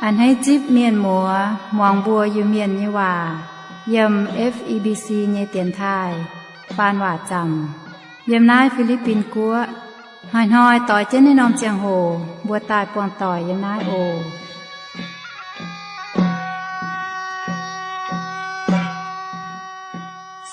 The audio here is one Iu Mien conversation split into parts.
A'hneiv zipv mienh muoz muangx mbuo Iu-Mienh nyei waac yiem F E B C nyei dienx taaih faan waac zaamc yiem naaiv Fi^li^bin Guoqv. Hnoi-hnoi doix jienv naaiv norm ziangh hoc mbuo daaih buangh doic yiem naaiv oc.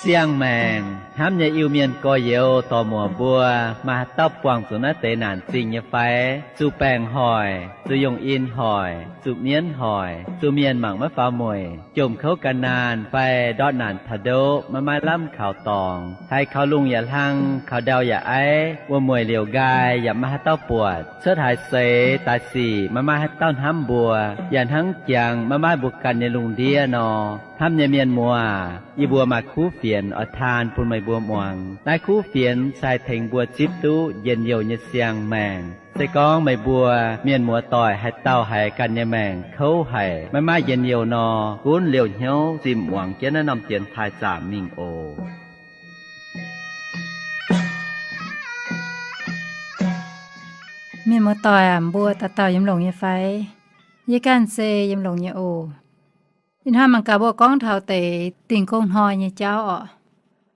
Siang-maengc hnamv nyei Iu-Mienh gorx-youz dorc-muoc mbuo, maaih haaix dauh buangh zuqc naaiv deix naanc zingh nyei fai? Zuqc baengc hoic, zuqc yungh in hoic, zuqc mienv hoic, zuqc mienh mangc maiv faaux mueic, jomc kouv ga'naanh fai ndortv naanc taux ndoqv maiv maaih lamh kaux dorngx, haiz kaux lungh yaac hlang, kaux ndau yaac aiv, wuom-mueic liouc nqaai yaac maiv maaih haaix dauh buatc, cuotv haaix seix daaih sic maiv maaih haaix dauh hnamv mbuo, yaac hnangv jangx maiv maaih mbuo ganh nyei lungh ndiev nor. Hnamv nyei mienh muoz, yie mbuo maaih kuv fienx oix taan bun meih mbuo muangx. Naaiv kuv fienx se haih tengx mbuo zipv duqv njien-youh nyei siang-maengc. Se gorngv meih mbuo mienh muoz-doic haaix dauh haiz ganh nyei maengc kouv haic, maiv maaih njien-youh nor, gunv liouh hnyouv zimh muangx jienv naaiv norm dienx taaih zaamc mingh oc. Mienh muoz-doic aac, mbuo dauh dauh yiem longx nyei fai? Yie ganh se yiem longx nyei oc. Ih hnoi mangc gaax mbuo gorngv taux deix dingh gong hnoi nyei jauv orqc.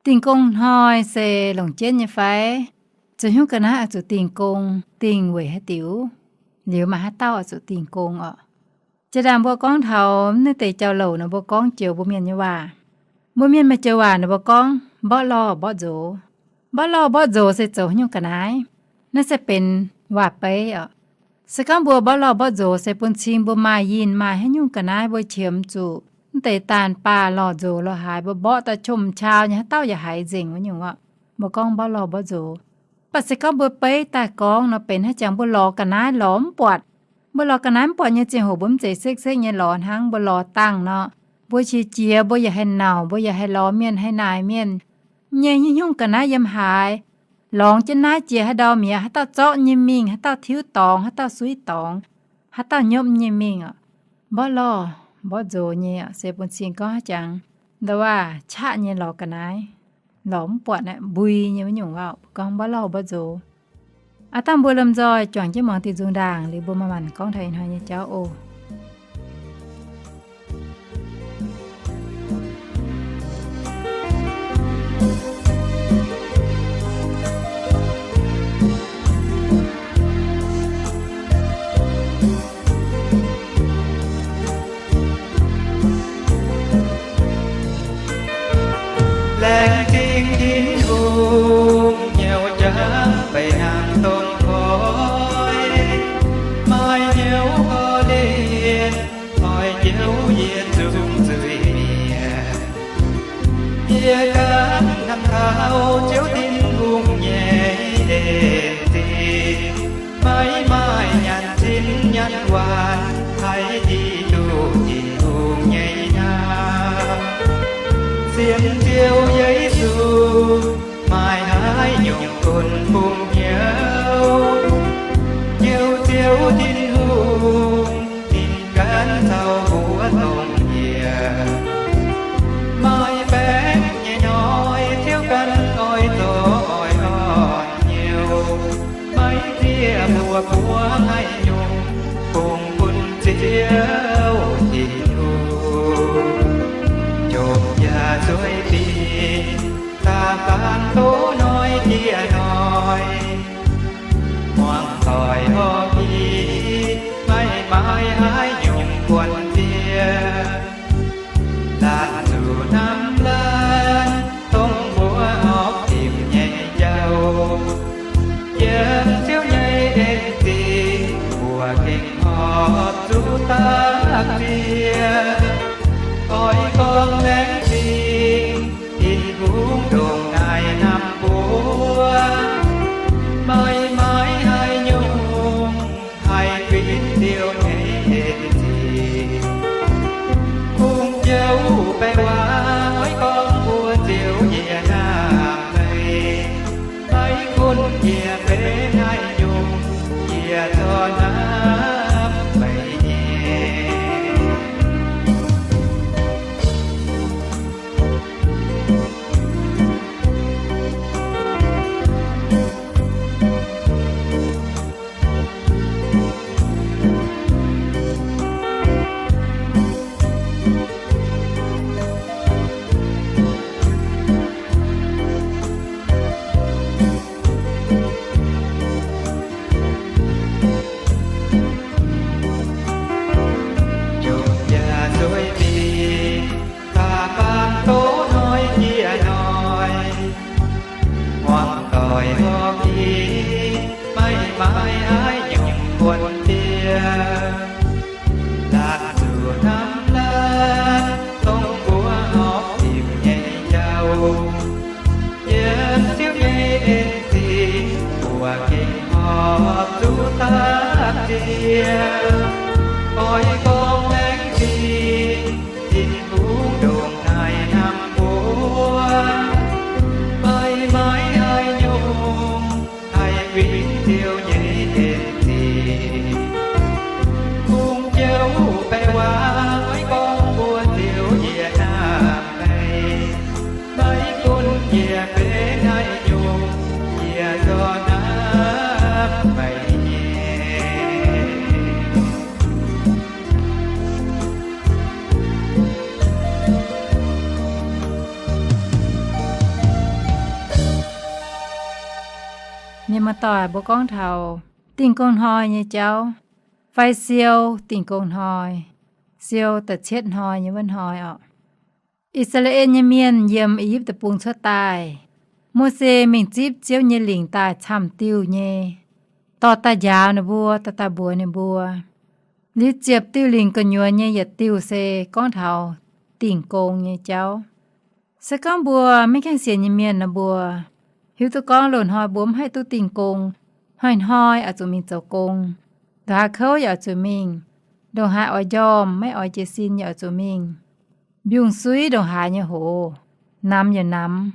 Dingh gong hnoi se longc jienv nyei fai? Zoux haaix nyungc ga'naaiv oix zuqc dingh gong, dingh weic haaix diuc? Liuz maaih haaix dauh oix zuqc dingh gong orqc? Jiex ndaangc mbuo gorngv taux naaiv deix jauv-louc nor, mbuo gorngv joux mbuo mienh nyei waac. Mbuo mienh maaih joux waac nor, mbuo gorngv mborqv lorh mborqv nzox. Mborqv lorh mborqv nzox se zoux haaix nyungc ga'naaiv? Naaiv se benx waac-beiv orqc. Se gorngv mbuo mborqv lorh mborqv nzox se bun cing mbuo maaih yinh maaih haaix nyungc ga'naaiv mbuo qiemx zuqc naaiv deix daanh baah lorh nzox lorh haaix, mbuo mborqv daaih qomv qau nyei, haaix dauh yaac haiz nzengc wuov nyungc orqc. Mbuo gorngv mborqv lorh mborqv nzox. Mv baac se gorngv mbuo beiv daaih gorngv nor, benx haaix jangx mbuo lorz ga'naaiv lorz mv buatc. Mbuo lorz ga'naaiv mv buatc nyei ziangh hoc mbuo mv zeiz sekv-sekv nyei lorz hnangv mbuo lorz dangh nor. Mbuo qiex jiez, mbuo yaac haih nauc, mbuo yaac haih lorz mienh, haih naaic mienh nyei haaix nyungc ga'naaiv yiem haaix. Lorngx jienv naaiv jiex haaix ndau mi'aqv, haaix dauh zorqv nyei mingh, haaix dauh tiuv dorngx, haaix dauh suiv dorngx, haaix dauh nyopv nyei mingh orqc. Mborqv lorh mborqv nzox nyei orqc, se bun cing gorngv haaix jangx ndau waac qaqv nyei lorz ga'naaiv, lorz mv buatc aqv, mbui nyei wuov nyungc waac gorngv mborqv lorh mborqv nzox. Aav dangh mbuo lomh nzoih juangc jienv muangx diuh nzung ndaangc liuz mbuo maaih maanc gorngv taux ih hnoi nyei jauv oc. Laengz zingh Tin-Hungh nyouz jangx beih nangh dongh koiv, maaih hnyouv korv lienh, oix njoux yie zungv zuiz-mienh. Yie ganh hnamv taux Ziouv Tin-Hungh nyei en zingh, maiv maaih nyanc zinh nyanc waanc haih hiuv duqv Tin-Hungh nyei nyaanh. Sienx Ziouv Yesu, maaih haaix nyungc gunv bungx hnyouv, Ziouv, Ziouv Tin-Hungh, ninh ganh caux mbuo dongh yie. Maaih baengc nyei hnoi Ziouv ganh oix zorqv oix orn hnyouv, maiv zieqv mbuo buangv haaix nyungc bungx bun Ziouv Tin-Hungh. Jomc yaac zueiz dingc, da'faanh tov hnoi dieh hnoi, muangx doic horpc i, maiv maaih haaix nyungc buonc diev. Laanh zuqc hnamv laanh, dongh mbuo horpc dimc nyei jauv. Yiem Ziouv nyei en zingh, mbuo gengh horpc zuqc daaih ziex. Oix gorngv laengz zingh Tin-Hungh ndongc naaiv hnamv mbuo, maiv maaih haaix nyungc haih kuinx Ziouv nyei en zingh. Kungx joux baeqc waac oix gorngv mbuox Ziouv yie hnamv meih, maiv gunv yie benx haaix nyungc, yie corc hnamv meih nyei. Oix gorngv laengz zingh, Tin-Hungh ndongc naaiv hnamv mbuo. Meih maiv haaix nyungc haih wingh Ziouv nyei en zingh. Kungx jouv baeqc waac oix gorngv mbuox Ziouv yie hnamv meih. Maiv gunv yie benx haaix nyungc, yie zorqv hnamv meih nyei. Mienh muoz-doic, mbuo gorngv taux Dingh Gong Hnoi nyei jauv, fai siou Dingh Gong Hnoi, siou da'cietv hnoi nyei wuov hnoi orqc. I^saa^laa^en nyei mienh yiem I^yipv Deic-Bung cuotv daaih, Mose mingh zipv Ziouv nyei lingc daaih camv diuh nyei, dorh daaih njaaux ninh mbuo, dorh daaih mbuox ninh mbuo. Liuz ziepc diuh lingc gu'nyuoz nyei yietc diuh se gorngv taux dingh gong nyei jauv. Se gorngv mbuo maiv gaengh sienx nyei mienh nor, mbuo hiuv duqv gorngv loz-hnoi mbuo mv haih duqv dingh gong. Hnoi-hnoi oix zuqc mingh zoux gong. Ndongc haaix kouv yaac oix zuqc mingh. Ndongc haaix oix njormh maiv oix jiez sin yaac oix zuqc mingh. Mbiungc-suiv ndongc haaix nyei hoz, namx yaac namx,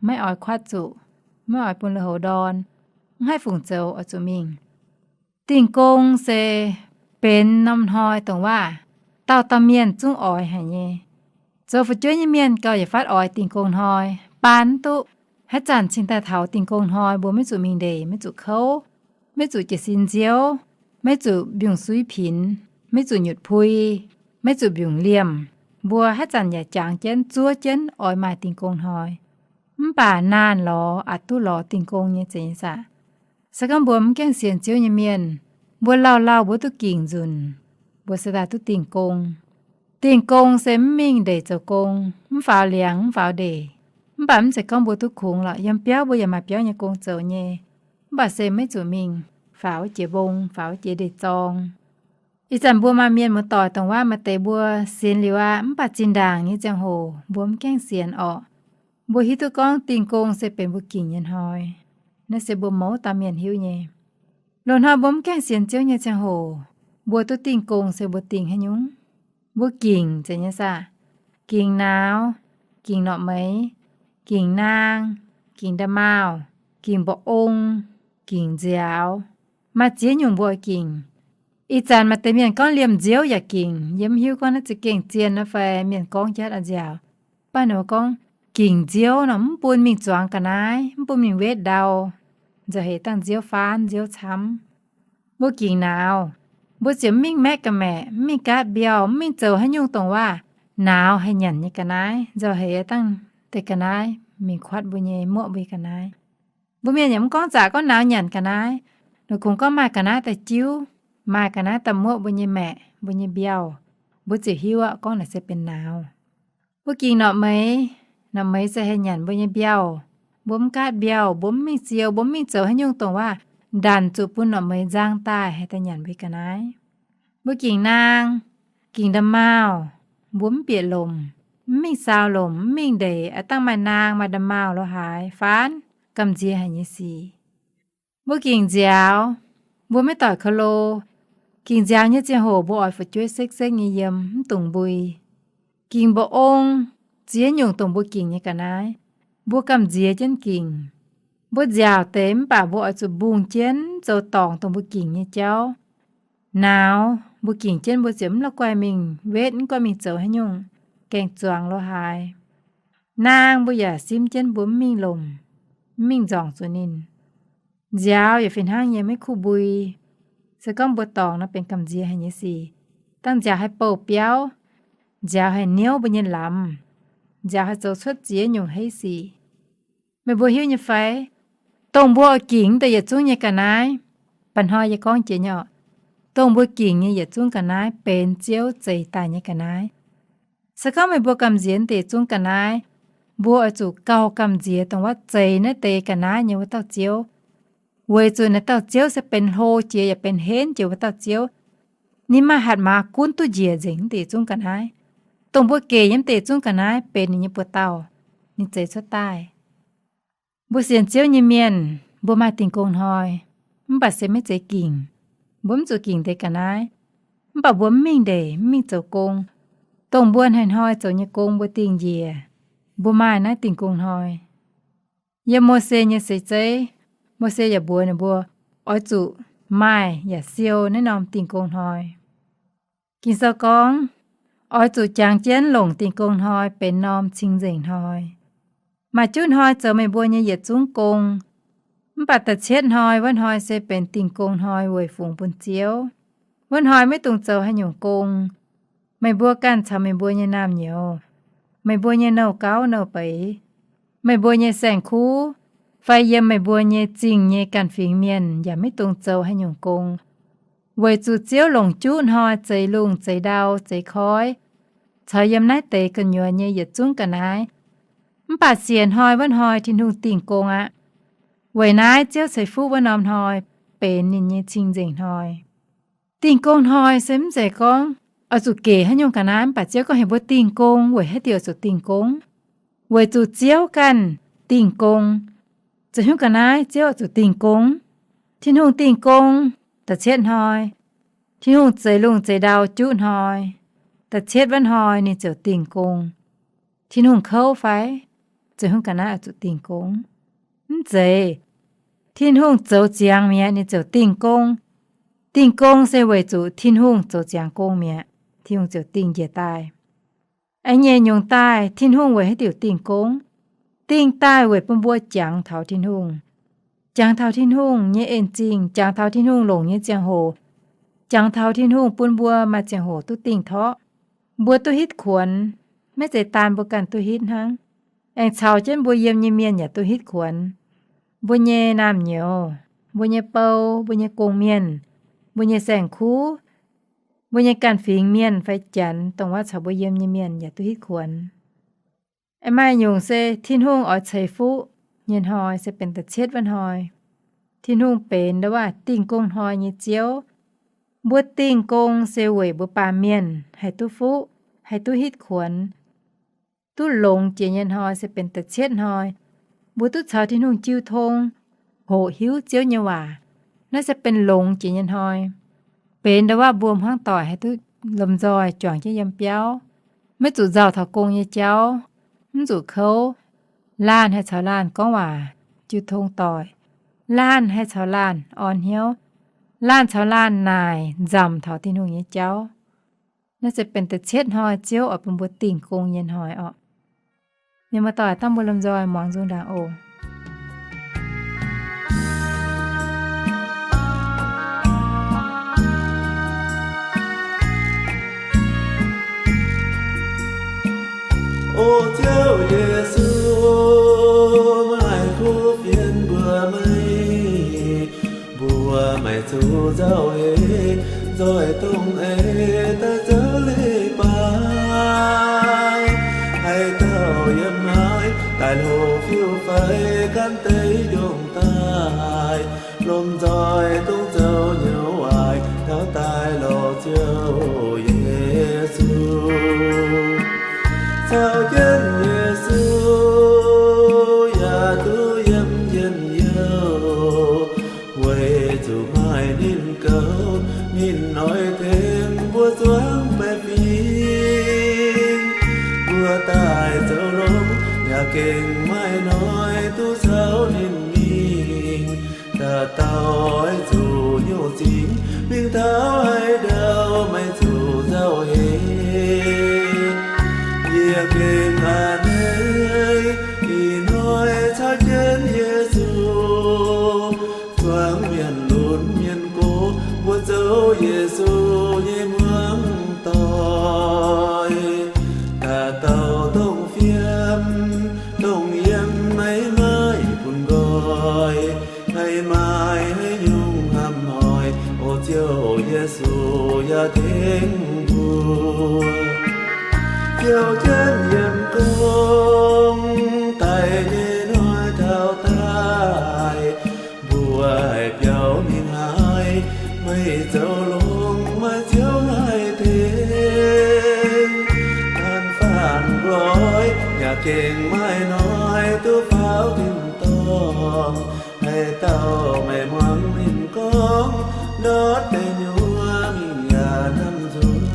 maiv oix kuatv zuqc, maiv oix bun lui-houx ndorn, mv haih fungc zoux oix zuqc mingh. Dingh gong se benx norm hnoi dongh waac dauh dauh mienh zungv oix haic nyei. Zoux fu'jueiv nyei mienh gauh yietc fatv oix dingh gong hnoi, baan mv duqv. Haaix zanc cingx daaih taux dingh gong hnoi mbuo maiv zuqc mingh ndeic, maiv zuqc kouv, maiv zuqc jiez sin nziouv, maiv zuqc mbiungc-suiv pinx, maiv zuqc nyutc pui, maiv zuqc mbiungc liemh. Mbuo haaix zanc yaac jangx jienv zuov jienv oix maaih dingh gong hnoi. Mv baac naanh lorz aqc duqv lorz dingh gong nyei zeiz nyei saah. Se gorngv mbuo mv gaengh sienx Ziouv nyei mienh, mbuo lauh lauh mbuo duqv gingc nzunc, mbuo se daaih duqv dingh gong. Dingh gong se mv mingh ndeic zoux gong, mv faaux liangx mv faaux ndeic. Mv baac mv zeiz gorngv mbuo duqv kungx lorqc. Yiem biauv mbuo yaac maaih biauv nyei gong zoux nyei, mv baac se maiv zuqc mingh faaux wuov jiex mbong, faaux wuov jiex ndeic-zorng. Ih zanc mbuo maaih mienh muoz-doic dongh waac maaih deix mbuo sienx liuz aqv, mv baac zinh ndaangc nyei ziangh hoc mbuo mv gaengh sienx orqc. Mbuo hiuv duqv gorngv dingh gong se benx mbuo gingc nyei hnoi. Naaiv se mbuo mouz dauh mienh hiuv nyei. Loz-hnoi mbuo mv gaengh sienx Ziouv nyei ziangh hoc, mbuo duqv dingh gong se mbuo dingh haaix nyungc? Mbuo gingc zeiz nyei saah? Gingc nauz, gingc norqc meix, gingc naang, gingc nda'maauh, gingc mba'ong, gingc nziaaux. Maaih ziex nyungc mbuo oix gingc. Ih zanc maaih deix mienh gorngv liemh nziouv yaac gingc. Yie mv hiuv gorngv naaiv za'gengh zien nor fai mienh gorngv jatv a'nziaauc. Mv baac ninh mbuo gorngv gingc nziouv nor mv bun mingh zuangx ga'naaiv, mv bun mingh wetv ndau, nzauh heix dangh nziouv faanv nziouv camv. Mbuo gingc nauz, mbuo ziouc mv mingh maeqv ga'maeqc, mv mingh gaatv mbiauh, mv mingh zoux haaix nyungc dongh waac nauz haih nyanc nyei ga'naaiv, nzauh heix dangh deix ga'naaiv mingh kuatv mbuo nyei, muoqv mbuo nyei ga'naaiv. Mbuo mienh yaac mv gorngv zaqc gorngv nauz nyanc ga'naaiv. Ninh kungx gorngv maaih ga'naaiv daaih jiuv, maaih ga'naaiv daaih muoqv mbuo nyei maeqc, mbuo nyei mbiauh, mbuo ziouc hiuv aqv gorngv naaic se benx nauz. Mbuo gingc norqc meix, norqc meix se haih nyanc mbuo nyei mbiauh. Mbuo mv gaatv mbiauh, mbuo mv mingh siou, mbuo mv mingh zoux haaix nyungc dongh waac ndanc zuqc bun norqc meix nzang daaih haih daaih nyanc mbuo ga'naaiv. Mbuo gingc naang, gingc nda'maauh, mbuo mv bieqc lomc, mv mingh saau lomc, mv mingh ndeic aqv dangh maaih naang maaih nda'maauh lo haaix faanv gamh nziex haic nyei sic. Mbuo gingc nziaaux, mbuo maiv doic ko lo. Gingc nziaaux nyei ziangh hoc mbuo oix fu'jueiv sekv-sekv nyei yiem, mv dungx mbui. Gingc mba'ong, ziex nyungc dongh mbuo gingc nyei ga'naaiv, mbuo gamh nziex jienv gingc. Mbuo nziaaux deix mv baac mbuo oix zuqc mbungh jienv zoux dorngc dongh mbuo gingc nyei jauv. Nauz, mbuo gingc jienv mbuo ziouc mv la'guaih mingh wetv, mv guaih mingh zoux haaix nyungc gaeng-zuangx lo haaix. Naang, mbuo yaac simv jienv mbuo mv mingh lomc, mv mingh nzorngc zuqc ninh. Nziaaux yaac fih hnangv nyei, maiv kuv mbui. Se gorngv mbuo dorngc nor benx gamh nziex haic nyei sic. Dangh nziaaux haih bouh biauv, nziaaux haih niouv mbuo nyei lamz, nziaaux haih zoux cuotv ziex nyungc heiv sic. Meih mbuo hiuv nyei fai? Dongh mbuo oix gingc deix yietc zungv nyei ga'naaiv, mba'hnoi yie gorngv jiex nyei orqc, dongh mbuo gingc nyei yietc zungv ga'naaiv benx Ziouv zeix daaih nyei ga'naaiv. Se gorngv meih mbuo gamh nziex deix zungv ga'naaiv, mbuo oix zuqc gauh gamh nziex dongh wuov zeix naaiv deix ga'naaiv nyei wuov dauh Ziouv. Weic zuqc naaiv dauh Ziouv se benx hlo jiex yaac benx henv jiex wuov dauh Ziouv. Ninh maaih hatc maaz gunv duqv njiec nzengc deix zungv ga'naaiv. Dongh mbuo gec yiem deix zungv ga'naaiv benx ninh nyei buoz-dauh, ninh zeix cuotv daaih. Mbuo sienx Ziouv nyei mienh, mbuo maaih dingh gong hnoi, mv baac se maiv zeiz gingc. Mbuo mv zuqc gingc deix ga'naaiv. Mv baac mbuo mv mingh ndeic, mv mingh zoux gong, dongh mbuo hnoi-hnoi zoux nyei gong mbuo dingh njiec, mbuo maaih naaiv Dingh Gong Hnoi. Yiem Mose nyei seix zeiv, Mose yaac mbuox ninh mbuo, oix zuqc maaih yaac siou naaiv norm Dingh Gong Hnoi. Ging-Sou gorngv, oix zuqc jangx jienv longc Dingh Gong Hnoi benx norm cing-nzengc hnoi. Maaih juqv hnoi zoux meih mbuo nyei yietc zungv gong, mv baac da'cietv hnoi wuov hnoi se benx Dingh Gong Hnoi weic fungx bun Ziouv. Wuov hnoi maiv dungx zoux haaix nyungc gong. Meih mbuo ganh caux meih mbuo nyei naamh nyouz, meih mbuo nyei nouh gauv nouh beiz, meih mbuo nyei saeng-kuv, fai yiem meih mbuo nyei zingh nyei ganh fingx mienh yaac maiv dungx zoux haaix nyungc gong, weic zuqc Ziouv longc juqv hnoi zeix lungh zeix ndau zeix koiv caux yiem naaiv deix gu'nyuoz nyei yietc zungv ga'naaiv. Mv baac siec hnoi wuov hnoi Tin-Hungh dingh gong aqv. Weic naaiv Ziouv ceix fuqv wuov norm hnoi benx ninh nyei cing-nzengc hnoi. Dingh gong hnoi se mv zeiz gorngv oix zuqc gec haaix nyungc ga'naaiv, mv baac Ziouv gorngv heuc mbuo dingh gong weic haaix diuc oix zuqc dingh gong? Weic zuqc Ziouv ganh dingh gong. Zoux haaix nyungc ga'naaiv Ziouv oix zuqc dingh gong? Tin-Hungh dingh gong da'cietv hnoi. Tin-Hungh zeix lungh zeix ndau juqv hnoi, da'cietv wuov hnoi ninh ziouc dingh gong. Tin-Hungh kouv fai? Zoux haaix nyungc ga'naaiv oix zuqc dingh gong? Mv zeiz. Tin-Hungh zoux ziangx mi'aqv ninh ziouc dingh gong. Dingh gong se weic zuqc Tin-Hungh zoux ziangx gong mi'aqv, Tin-Hungh ziouc dingh njiec daaih. A'nyeic nyungc daaih Tin-Hungh weic haaix diuc dingh gong? Dingh daaih weic bun mbuo jangx taux Tin-Hungh, jangx taux Tin-Hungh nyei en-zingh, jangx taux Tin-Hungh longc nyei ziangh hoc, jangx taux Tin-Hungh bun mbuo maaih ziangh hoc duqv dingh torqv. Mbuo duqv hitv kuonx, maiv zeiz daan mbuo ganh duqv hitv hnangv. Aengx caux jienv mbuo yiem nyei mienh yaac duqv hitv kuonx. Mbuo nyei naamh nyouz, mbuo nyei bou, mbuo nyei gong-mienh, mbuo nyei saeng-kuv, mbuo nyei ganh fingx mienh fai janx, dongh wuov caux mbuo yiem nyei mienh yaac duqv hitv kuonx. Aengx maaih nyungc se Tin-Hungh oix ceix fuqv nyei hnoi se benx da'cietv wuov hnoi. Tin-Hungh benx ndo waac dingh gong hnoi nyei Ziouv. Mbuo dingh gong se weic mbuo baamh mienh haih duqv fuqv, haih duqv hitv kuonx. Duqv longx jiex nyei hnoi se benx da'cietv hnoi. Mbuo duqv caux Tin-Hungh jiu tong, hoqc hiuv Ziouv nyei waac. Naaiv se benx longx jiex nyei hnoi. Benx ndo waac mbuo hmuangv doic haih duqv lomh nzoih juangc jienv yiem biauv, maiv zuqc nzauh taux gong nyei jauv, mv zuqc kouv. Laanh haih caux laanh gorngv waac, jiu tong doic. Laanh haih caux laanh orn hnyouv. Laanh caux laanh naaic nzamc taux Tin-Hungh nyei jauv. Naaiv se benx da'cietv hnoi Ziouv oix bun mbuo dingh gong nyei hnoi orqc. Mienh muoz-doic, dangh mbuo lomh nzoih muangx nzung ndaangc oc. O Ziouv Yesu, maaih kuv fienx mbuox meih, mbuox meih zuqc nzauh heix, nzoih dongh eix daaih zoux leiz-baaix, haaix dauh yiem naaiv daaih hlo fiuv-faix gan deix njongh daaih, lomh nzoih dongh zoux nyouv waaic taux daaih lorz Ziouv Yesu. Caux jienv Yesu yaac duqv yiem njien-youh, weic zuqc maaih ninh goux, ninh oix tengx mbuo zuangx baeqc fingx. Mbuo daaih zoux longx yaac gengh maaih hnoi duqv caux ninh mingh. Dauh dauh oix zuqc nyungc zingx mingh taux haaix ndau, meih zuqc nzauh heix. Yie gengh a'hneiv ih hnoi caux jienv Yesu zuangx mienh lunx mienh gox, mbuo zoux Yesu nyei muangx doic. Dauh dauh dongh fiem dongh yiem, maiv maaih bun nqoi, maiv maaih haaix nyungc hnamv hnoi. O Ziouv Yesu, yaac tengx mbuo, Ziouv jienv yiem gong daic nyei hnoi taux daaih, mbuo haih biaux mingh haaix, meih zoux longx maaih Ziouv haih tengx. Gaanv faanh nqoi yaac gengh maaih hnoi duqv faaux tin-dorngh, haaix dauh meih muangx ninh gorngv, Ndortv deic nyuoz mingh yaac hnamv nzuonx.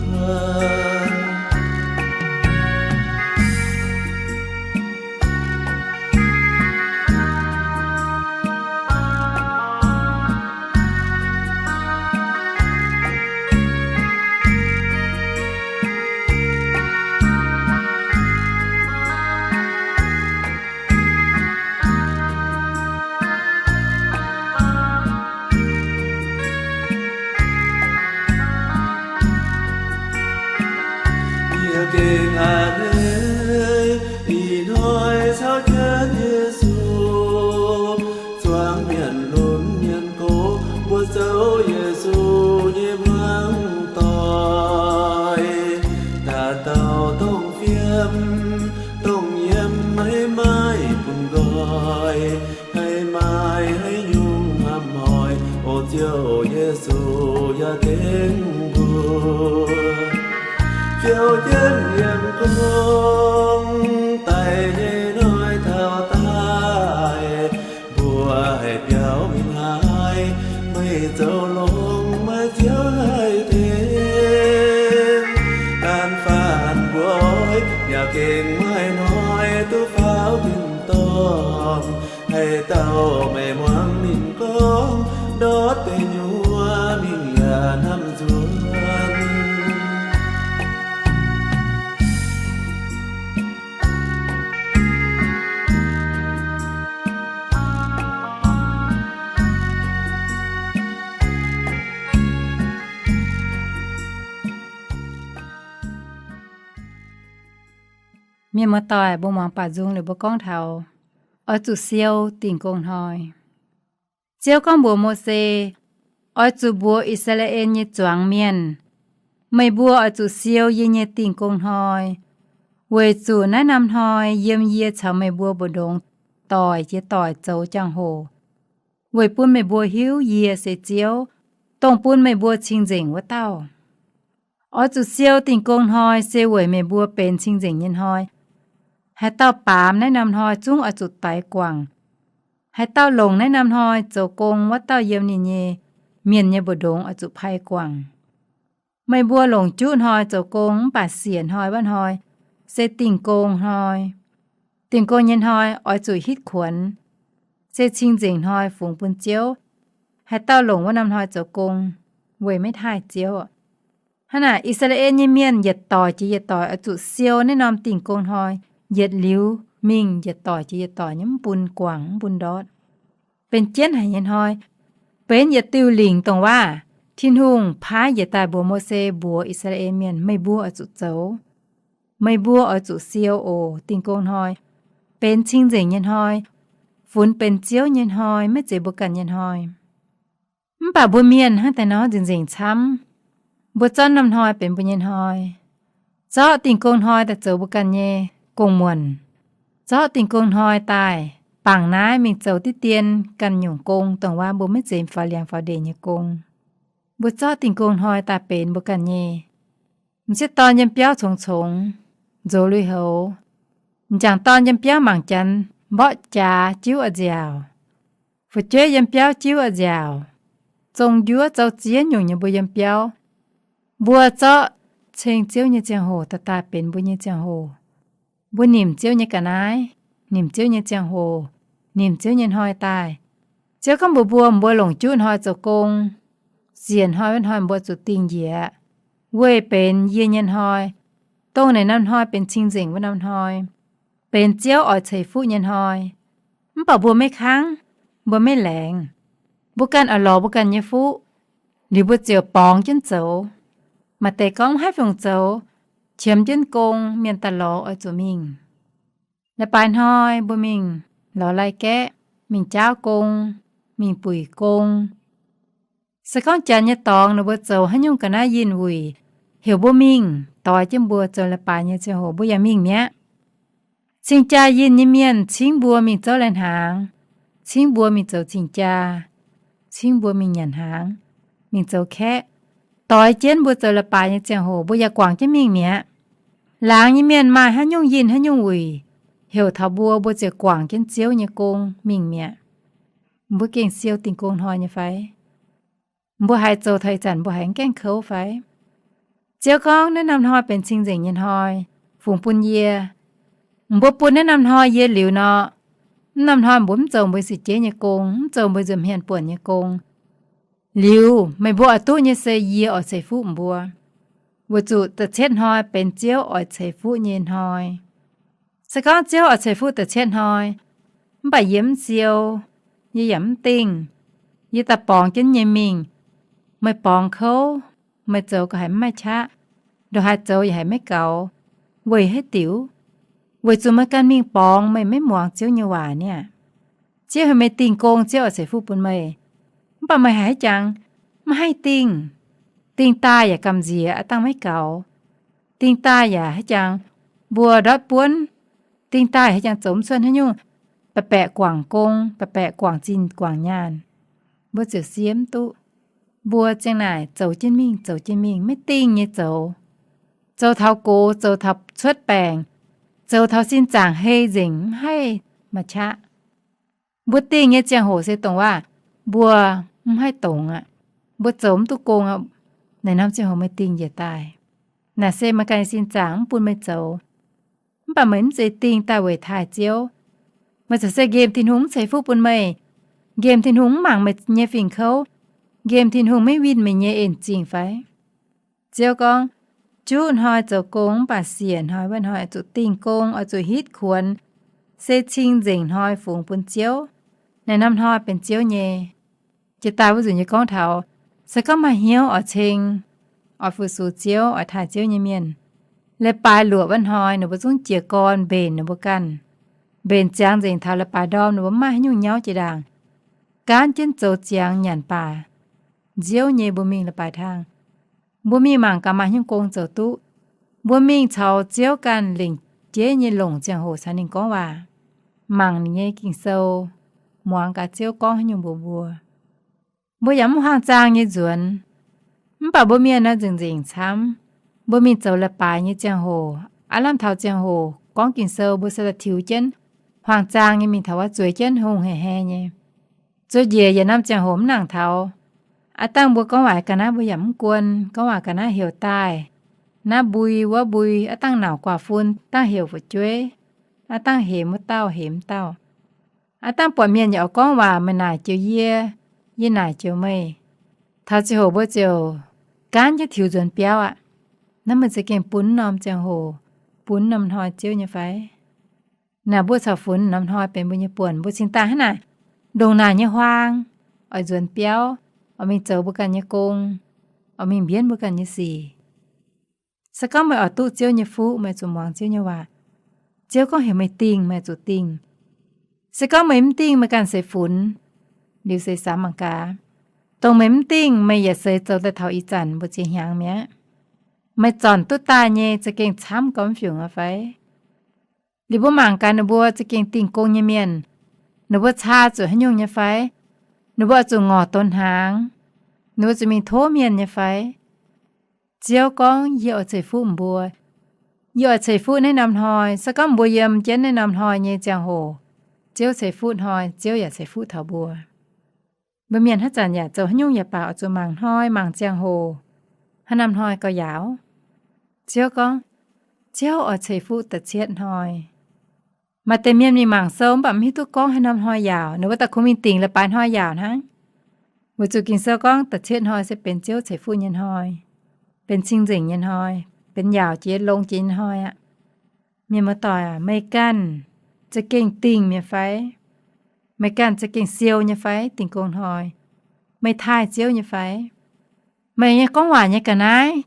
Yie gengh a'hneiv ih hnoi caux jienv Yesu zuangx mienh lunx mienh gox mbuo zoux Yesu nyei hmuangv doic. Dauh dauh dongh fiem dongh yiem, haiz maaih bun nqoi, haiz maaih haaix nyungc hnamv hnoi, o Ziouv Yesu yaac tengx mbuo. Fiou jienv yiem gong daic nyei hnoi taux daaih, mbuo haih biaux mingh haaix? Meih zoux longx, maiv Ziouv haih tengx. Gaanv-faanh mbuo oix yaac gengh maaih hnoi duqv faaux tin-dorngh. Haaix dauh meih muangx ninh gorngv, ndortv deic nyuoz mingh yaac hnamv nzuonx. Mienh muoz-doic, mbuo muangx baac nzung liuz mbuo gorngv taux oix zuqc siou Dingh Gong Hnoi. Ziouv gorngv mbuox Mose, Oix zuqc mbuox I^saa^laa^en nyei zuangx mienh, meih mbuo oix zuqc siou yie nyei Dingh Gong Hnoi, weic zuqc naaiv norm hnoi yiem yie caux meih mbuo mbu'ndongx doic jiex doic zoux jangx-hoc, weic bun meih mbuo hiuv yie se Ziouv, dongh bun meih mbuo cing-nzengc wuov dauh. Oix zuqc siou Dingh Gong Hnoi se weic meih mbuo benx cing-nzengc nyei hnoi. Haaix dauh baamz naaiv norm hnoi zungv oix zuqc daix guangc. Haaix dauh longc naaiv norm hnoi zoux gong wuov dauh yiem ninh nyei mienh nyei mbu'ndongx oix zuqc pai guangc. Meih mbuo longc juqv hnoi zoux gong mv baac siec hnoi wuov hnoi se Dingh Gong Hnoi. Dingh Gong nyei hnoi oix zuqc hitv kuonx, se cing-nzengc hnoi fungx bun Ziouv. Haaix dauh longc wuov norm hnoi zoux gong, weic maiv taaih Ziouv. Hnangv naaic, I^saa^laa^en nyei mienh yietc doic jiex yietc doic oix zuqc siou naaiv norm Dingh Gong Hnoi yietc liuz mingh, yietc doic jiex yietc doic nyei, mv bun guangc, mv bun ndortv. Benx jienv haic nyei hnoi. Benx yietc diuh lingc dongh waac Tin-Hungh paaiv njiec daaih mbuox Mose mbuox I^saa^laa^en Mienh, meih mbuo oix zuqc zoux. Meih mbuo oix zuqc siou oc. Dingh Gong Hnoi benx cing-nzengc nyei hnoi, funx benx Ziouv nyei hnoi, maiv zeiz mbuo ganh nyei hnoi. Mv baac mbuo mienh hnangv daaih nor nzengc-nzengc camv. Mbuo zorqv norm hnoi benx mbuo nyei hnoi, zorqv Dingh Gong Hnoi daaih zoux mbuo ganh nyei gong-muonc, zorqv Dingh Gong Hnoi daaih bangc naaiv mingh zoux diqv dien ganh nyungc gong, dongh waac mbuo maiv zeiz faaux liangx faaux ndeic nyei gong. Mbuo zorqv Dingh Gong Hnoi daaih benx mbuo ganh nyei. M'sieqv dorn yiem biauv congx-congx, nzox lui-houx. M'jangc dorn yiem biauv mangc janx mborqv jaax jiuv a'nziaauc. Fu'jueiv yiem biauv jiuv a'nziaauc. Zong njuov zouv ziex nyungc nyei mbuo yiem biauv. Mbuo zorqv ceng Ziouv nyei ziangh hoc daaih daaih benx mbuo nyei ziangh hoc. Mbuo nimc Ziouv nyei ga'naaiv, nimc Ziouv nyei ziangh hoc, nimc Ziouv nyei hnoi daaih. Ziouv gorngv mbuox mbuo, mbuo longc juqv hnoi zoux gong, siec hnoi wuov hnoi mbuo zuqc dingh njiec, weih benx yie nyei hnoi, dongh naaiv norm hnoi benx cing-nzengc wuov norm hnoi, benx Ziouv oix ceix fuqv nyei hnoi. Mv baac mbuo maiv kangv, mbuo maiv laengz. Mbuo ganh oix lorz mbuo ganh nyei fuqv, liuz mbuo ziouc borngz jienv zoux. Maaih deix gorngv maiv haih fungc zoux, qiemx jienv gong, mienh daaih lorz oix zuqc mingh. La'baaix hnoi mbuo mingh lorz lai-gaeqv, mingh jaauv gong, mingh buic gong. Se gorngv janx nyei dorngx ninh mbuo zoux haaix nyungc ga'naaiv yinh wuic, heuc mbuo mingh, doix jienv mbuo zoux la'baaix nyei ziangh hoc mbuo yaac mingh mi'aqv. Cing-jaa yinh nyei mienh cingv mbuo mingh zouv lai-hnaangx, cingv mbuo mingh zoux cing-jaa, cingv mbuo mingh nyanc hnaangx, mingh zoux kaeqv, doix jienv mbuo zoux la'baaix nyei ziangh hoc mbuo yaac guangc jienv mingh mi'aqv. Laangz nyei mienh maaih haaix nyungc yinh haaix nyungc wuic, heuc taux mbuo, mbuo ziouc guangc jienv Ziouv nyei gong mingh mi'aqv. Mbuo gengh siou Dingh Gong Hnoi nyei fai? Mbuo haiz zoux taux ih zanc mbuo haiz mv gaengh kouv fai? Ziouv gorngv naaiv norm hnoi benx cing-nzengc nyei hnoi fungx bun yie. Mbuo bun naaiv norm hnoi yie liuz nor, naaiv norm hnoi mbuo mv zoux mbuo nyei sic jeiv nyei gong, mv zoux mbuo nzuonx hmien buonc nyei gong, liuz meih mbuo oix duqv nyei se yie oix ceix fuqv mbuo. Weic zuqc da'cietv hnoi benx Ziouv oix ceix fuqv nyei hnoi. Se gorngv Ziouv oix ceix fuqv da'cietv hnoi, mv baac yie mv siou, yie yaac mv dingh, yie daaih borngz jienv nyei mingh, meih borngz kouv, meih zoux gauh haiz mv maaih qaqv, ndongc haaix zoux yaac haiz maiv gaux, weic haaix diuc? Weic zuqc meih ganh mingh borngz, meih maiv muangx Ziouv nyei waac niaa. Ziouv heuc meih dingh gong, Ziouv oix ceix fuqv bun meih, mv baac meih haiz haaix jangx maiv haih dingh. Dingh daaih yaac gamh nziex, aav dangh maiv gaux. Dingh daaih yaac haaix jangx mbuo ndortv buonv. Dingh daaih haaix jangx zoux mv cuotv haaix nyungc, baeqc baeqc guangc gong, baeqc baeqc guangc zinh guangc nyaanh. Mbuo ziouc siemv duqv. Mbuo ziang naaic zoux jienv mingh, zoux jienv mingh, maiv dingh nyei zoux. Zoux taux gox, zoux taux cuotv baengc, zoux taux sin zaangc hei nzengc mv haih maaih qaqv. Mbuo dingh nyei ziangh hoc se dongh waac mbuo mv haih dongz aqv. Mbuo zoux mv duqv gong aqv. Naaic norm ziangh hoc meih dingh njiec daaih. Naaic se meih ganh nyei sin zaangc mv bun meih zoux. Mv baac meih mv zeiz dingh daaih weic taaih Ziouv. Meih corc se nqemh Tin-Hungh mv ceix fuqv bun meih, nqemh Tin-Hungh mv mangc meih nyei fingx kouv, nqemh Tin-Hungh maiv winh meih nyei en zingh fai? Ziouv gorngv, juqv hnoi zoux gong mv baac siec hnoi wuov hnoi oix zuqc dingh gong, oix zuqc hitv kuonx, se cing-nzengc hnoi fungx bun Ziouv. Naaic norm hnoi benx Ziouv nyei. Jiex daaih wuov nzunc yie gorngv taux, se gorngv maaih hnyouv oix ceng, oix fu-sux Ziouv, oix taaih Ziouv nyei mienh, leiz-baaix luoqc wuov hnoi ninh mbuo zungv jiez gorn mbenc ninh mbuo ganh. Mbenc ziangx nzengc taux leiz-baaix ndorm ninh mbuo mv maaih haaix nyungc nyauv jiex ndaangc, gaanv jienv zoux ziangx nyanc baac nziouv nyei mbuo mingh leiz-baaix tangh. Mbuo mingh mangc gaax maaih haaix nyungc gong zoux duqv. Mbuo mingh caux Ziouv ganh lengc jeiv nyei longc ziangh hoc caux ninh gorngv waac, mangc ninh nyei Ging-Sou, muangx gaax Ziouv gorngv haaix nyungc mbuox mbuo. Mbuo yaac mv huaang-zaang nyei nzuonx. Mv baac mbuo mienh nor nzengc-nzengc camv. Mbuo mingh zoux leiz-baaix nyei ziangh hoc, aav lamh taux ziangh hoc gorngv Ging-Sou mbuo se daaih tiux jienv, huaang-zaang nyei mingh taux wuov zueiz jienv hungh hei hei nyei. Zuov njiec yietc norm ziangh hoc mv nangc taux. Aav dangh mbuo gorngv waac ga'naaiv mbuo yaac mv guon, gorngv waac ga'naaiv heuc daaih, naaiv mbui wuov mbui, aav dangh nauc guaax fun dangh heuc fu'jueiv, aav dangh hemx wuov dauh hemx wuov dauh. Aav dangh buatc mienh yaac oix gorngv waac, meih naaic joux yie, yie naaic joux meih. Taux ziangh hoc mbuo ziouc gaanv jienv tiux nzuonx biauv aqv. Naaiv meih za'gengh bun norm ziangh hoc, bun norm hnoi Ziouv nyei fai? Naaic mbuo caux funx norm hnoi benx mbuo nyei buonc, mbuo cingx daaih hnangv naaic ndongc naaic nyei huaang, oix nzuonx biauv, oix mingh zoux mbuo ganh nyei gong, oix mingh mbienv mbuo ganh nyei sic. Se gorngv meih oix duqv Ziouv nyei fuqv, meih zuqc muangx Ziouv nyei waac. Ziouv gorngv heuc meih dingh, meih zuqc dingh. Se gorngv meih mv dingh, meih ganh seix funx, liuz seix samx mangc gaax. Dongh meih mv dingh, meih yietc seix zoux daaih taux ih zanc mbu'ziex hnyangx mi'aqv. Meih zornc duqv daaih nyei za'gengh camv gormx fiungc aqv fai? Liuz mbuo mangc gaax ninh mbuo za'gengh dingh gong nyei mienh, ninh mbuo caa zuqc haaix nyungc nyei fai? Ninh mbuo oix zuqc ngorc donx hnaangx, ninh mbuo zuqc mingh tov mienh nyei fai? Ziouv gorngv, yie oix ceix fuqv mbuo. Yie oix ceix fuqv naaiv norm hnoi. Se gorngv mbuo yiem jienv naaiv norm hnoi nyei ziangh hoc, Ziouv ceix fuqv hnoi, Ziouv yaac ceix fuqv taux mbuo. Mbuo mienh haaix zanc yaac zoux haaix nyungc yaac baac oix zuqc mangc hnoi mangc ziangh hoc, haaix norm hnoi gauh yaauc. Ziouv gorngv, Ziouv oix ceix fuqv da'cietv hnoi. Maaih deix mienh mingh mangc sou mv baac mv hiuv duqv gorngv haaix norm hnoi yaauc, ninh mbuo daaih kungx mingh dingc leiz-baaix hnoi yaauc hnangv. Weic zuqc Ging-Sou gorngv da'cietv hnoi se benx Ziouv ceix fuqv nyei hnoi, benx cing-nzengc nyei hnoi, benx yaauc jiex longx jiex nyei hnoi aqv. Mienh muoz-doic aac, meih ganh za'gengh dingh mi'aqv fai? Meih ganh za'gengh siou nyei fai dingh gong hnoi? Meih taaih Ziouv nyei fai? Meih nyei gorngv waac nyei ga'naaiv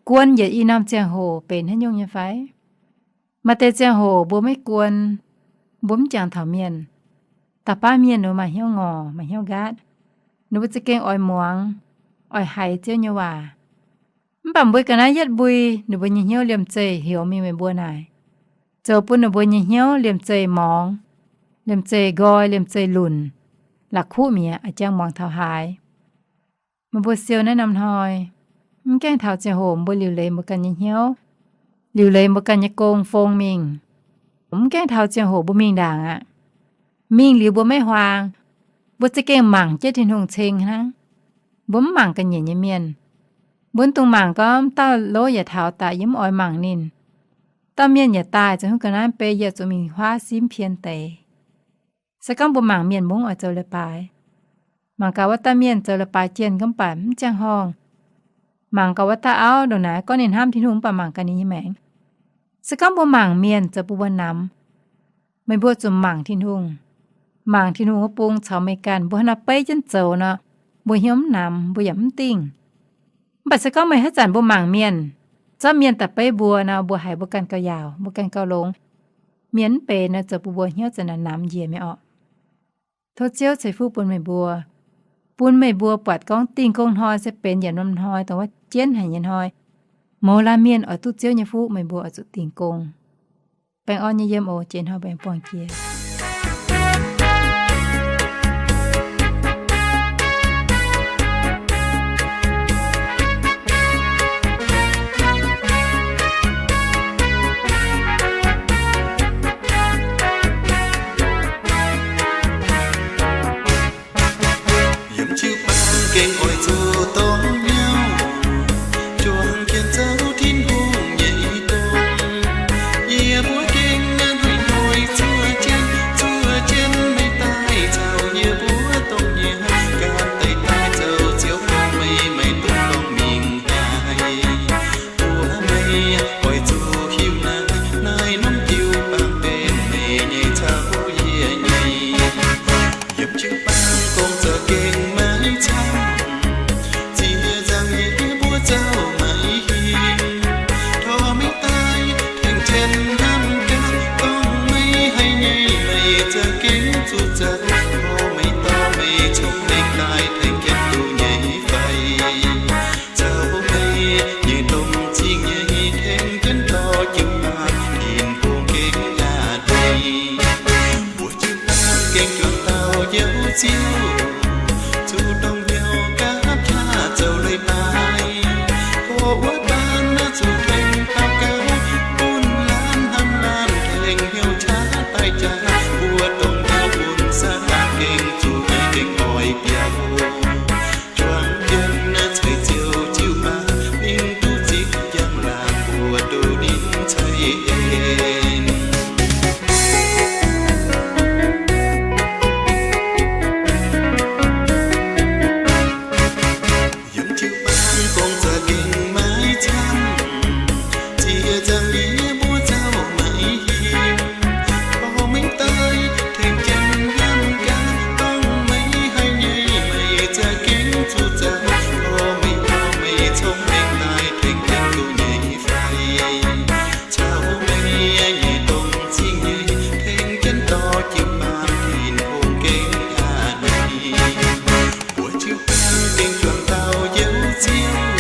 guon yietc i norm ziangh hoc benx haaix nyungc nyei fai? Maaih deix ziangh hoc mbuo maiv guon, mbuo mv jangx taux mienh. Da'faanh mienh ninh mbuo maaih hnyouv ngorc, maaih hnyouv nqaatv, ninh mbuo za'gengh oix muangx, oix haiz Ziouv nyei waac. Mv baac mbuo ga'naaiv yietv mbui, ninh mbuo nyei hnyouv liemh zeih heuc mingh meih mbuo naaic, zoux bun ninh mbuo nyei hnyouv liemh zeih morngx, liemh zeih nqoi, liemh zeih lunc, la'kuqv mi'aqv, a'jang muangx taux haaix. Meih mbuo siou naaiv norm hnoi, mv gaengh taux ziangh hoc mbuo liuc leiz mbuo ganh nyei hnyouv, liuc leiz mbuo ganh nyei gong fong mingh. Mv gaengh taux ziangh hoc mbuo mingh ndaangc aqv. Mingh liuz mbuo maiv huaang, mbuo za'gengh mangc jienv Tin-Hungh ceng hnangv. Mbuo mv mangc ga'nyiec nyei mienh. Mbuo mv dungx mangc gorngv dauh lov yaac taux daaih, yie mv oix mangc ninh. Dauh mienh yaac daaih zoux hnyouv ga'naaiv bei, yie zuqc mingh huaav simv pien deix. Se gorngv mbuo mangc mienh, mbuo mv oix zoux leiz-baaix. Mangc gaax wuov dauh mienh zoux leiz-baaix jienh, mv baac mv ziangh horngh. Mangc gaax wuov dauh auv ndongc naaiv, gorngv ninh hnamv Tin-Hungh mv baac mangc gaax ninh nyei maengc. Se gorngv mbuo mangc mienh, zoux bun mbuo namx. Meih mbuo zuqc mangc Tin-Hungh. Mangc Tin-Hungh wuov bung caux meih ganh. Mbuo hnangv naaiv beiv jienv zoux nor, mbuo hnyouv mv namx, mbuo yaac mv dingh. Mv baac se gorngv meih haaix zanc mbuo mangc mienh, zorqv mienh daaih beiv mbuo nor, mbuo haiz mbuo ganh gauh yaauc, mbuo ganh gauh longx. Mienh mv benx nor, zoux bun mbuo hnyouv zanc naaic namx njiec mi'aqv orqc. Tov Ziouv ceix fuqv bun meih mbuo, bun meih mbuo buatc gorngv dingh gong hnoi se benx yietc norm hnoi dongh wuov jienv haic nyei hnoi. Mouz laanh mienh oix duqv Ziouv nyei fuqv, meih mbuo oix zuqc dingh gong. Baengh orn nyei yiem oc. Jiex hnoi mbuo aengx buangh jiex. Yiem jiu-baang gengh oix zuqc dongh hnyouv, juangc jienv zoux Tin-Hungh nyei gong. Yie mbuo gengh hnoi-hnoi zuov jienv, zuov jienv meih daaih caux yie mbuo dongh hnyouv, gan deix daaih zoux Ziouv gong, meih maiv dungx dorngc mingh daaih. Mbuox meih, oix zuqc hiuv naaiv, naaiv norm jiu-baang benx meih nyei caux yie nyei. Yiem jiu-baang gong za'gengh maiv camv, ziex nzangc yie mbuo zouv maiv hingh. Tov meih daaih tengx jienv hnamv gaax, gorngv meih haiz nyei, meih za'gengh zuqc zoux. Tov meih dorh meih cong-mengh daaih tengx jienv duqv nyei fai? Caux meih nyei domh zingh nyei tengx jienv dorh jiu-baang Tin-Hungh gengh aqc nyei. Mbuo jiu-baang gengh juangc dauh Ziouv, zuqc dongh hnyouv gapv qaqv zoux leiz-baaix. Tov wuov baan naaiv zuqc tengx daux gaux, bun laanh hnamv laanh tengx hnyouv qaqv daaih jaax. Mbuo dongh hnyouv bun Saadaan gengh zuqc nyei gengh oix biaux. Juangc jienv naaiv ceix Ziouv jiu-baang, ninh duqv zipv njang-laangc mbuo duqv ninh ceix en. Yiem jiu-baang gong za'gengh maiv camv, ziex nzangc yie mbuo zouv maiv hingh. Tov meih daaih tengx jienv hnamv gaax, gorngv meih haiz nyei, meih za'gengh zuqc zoux. Tov meih, tov meih cong-mengh daaih tengx jienv duqv nyei fai? Caux meih nyei domh zingh nyei tengx jienv dorh jiu-baang Tin-Hungh gengh aqc nyei. Mbuo jiu-baang gengh juangc dauh Ziouv,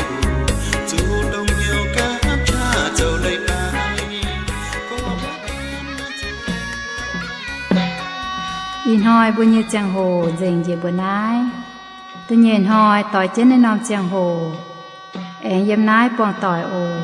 zuqc dongh hnyouv gapv qaqv zoux leiz-baaix. Ih hnoi mbuo nyei ziangh hoc nzengc njiec mbuo naaiv. Da'nyeic hnoi doix jienv naaiv norm ziangh hoc aengx yiem naaiv buangh doic oc.